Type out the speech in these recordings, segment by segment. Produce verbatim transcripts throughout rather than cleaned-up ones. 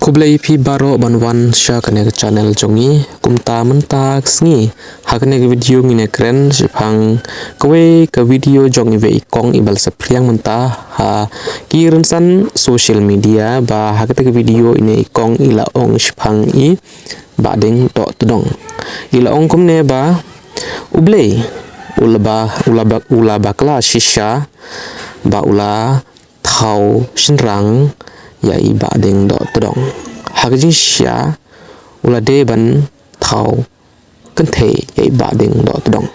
Khublei phi baroh ban wan sha kane ka channel jong ngi. Kumta mynta ka sngi ha kane ka video ngin ïa kren shaphang kawei ka video jong iwei i kong iba la saphriang mynta ha ki rynsan social media, ba ha kata ka video ine i kong i la ong shaphang i Bahdeng Dohtdong. I la ong kumne ba U Blei u la ba, u la ba, u la bakla shisha ba u la thaw shynrang ïa i Bahdeng Dohtdong. Ha ka jingshisha u la dei ban thaw kynthei ïa i Bahdeng Dohtdong.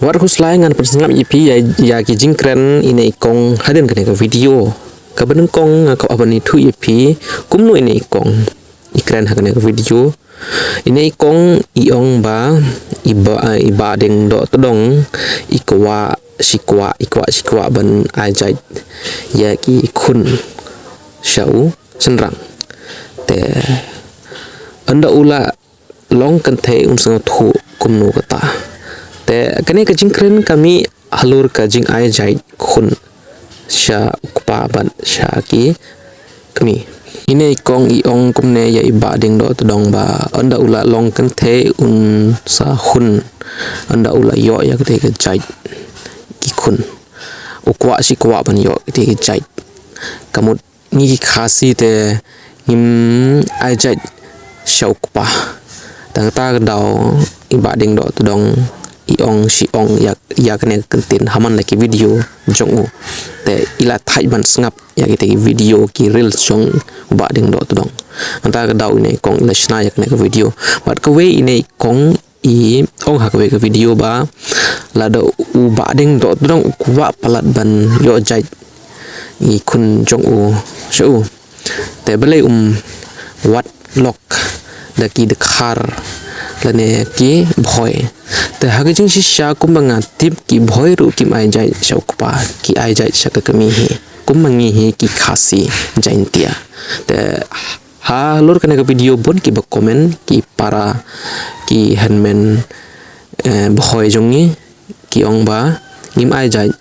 Wat khuslai, ngan pynsngap ïa phi ïa, ïa ki jingkren ine i kong hadien kane ka video. Kaba nyngkong nga kwah ban ïathuh ïa phi kumno ine i kong i kren ha kane ka video. Ine i kong i ong ba i ba, i Bahdeng Dohtdong i kwah shi kwah, i kwah shi kwah ban ai jait ïa ki khun sha u shynrang. Te ynda u la long kynthei un sngewthuh kumno kata. Te kane ka jingkren ka mih halor ka jingai jait khun sha u kpa bad sha ki kmie. Ine i kong i ong kumne ïa i Bahdeng Dohtdong ba ynda u la long kynthei un sa hun, ynda u la ïoh ïa kata ka jait ki khun. U kwah shi kwah ban ïoh kata ka jait. Ka mut ngi ki Khasi te ngim ai jait sha u kpa. Te kata ka daw i Bahdeng Dohtdong i ong shi ong ïa, ïa kane ka kyntien ha man la ki video jong u. Te i la thait ban sngap ïa kita ki video, ki reels jong u Bahdeng Dohtdong. Kata ka daw ine i kong i la shna ïa kane ka video. Bad kawei ine i kong i ong ha kawei ka video ba lada u Bahdeng Dohtdong u kwah palat ban ïoh jait i khun jong u sha u, te balei um wad lok da ki dkhar lane ki bhoi. Te ha ka jingshisha kumba nga tip, ki bhoi ruh kim ai jait sha u kpa, ki ai jait sha ka kmie hi. Kumba ngi hi ki Khasi Jaintia. Te halor kane ka video bun kiba comment, ki para, ki hynmen, eh, bhoi jong ngi, ki ong ba ngim ai jait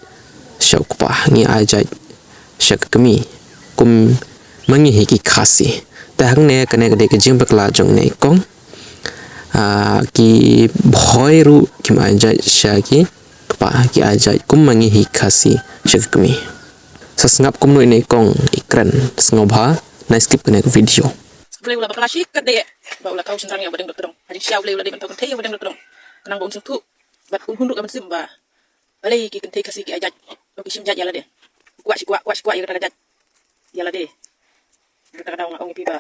sha u kpa, ngi ai jait sha ka kmie, kumba ngi hi ki Khasi. Te hangne kane ka dei ka jingbakla jong ine i kong. Ah, ki bhoi ruh kim ai jait sha ki kpa, ki ai jait kumba ngi hi Khasi sha ka kmie. Sa sngap kumno ine i kong i kren, sngewbha nai skip kane ka video. U Blei u la bakla shikatdei ba u la thaw shynrang ïa u Bahdeng Dohtdong. Ha jingshisha U Blei u la dei ban thaw kynthei ïa u Bahdeng Dohtdong. Khnang ba un sngewthuh bad un hun ruh ka mynsiem ba balei ki kynthei Khasi ki ai jait, ba ki shim jait ïa lade. Kwah shi kwah, kwah shi kwah ïa kata ka jait ïa lade. Kata ka daw nga ong ïa phi ba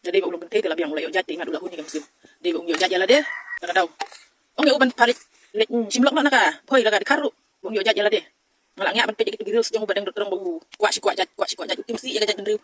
lada dei ba u long kynthei te la biang u la ïoh jait, te ngat u la hun ïa ka mynsiem. Dei ba un ïoh jait ïa lade. Kata ka daw ong ïa u ban pyrshah leit shim lok noh na ka bhoi la ka dkhar ruh ba un ïoh jait ïa lade. Nga la ngiah ban peit ïa kita ki reels jong u Bahdeng Dohtdong ba u kwah shi kwah jait, kwah shi kwah jait, u tim sih ïa ka jaitbynriew.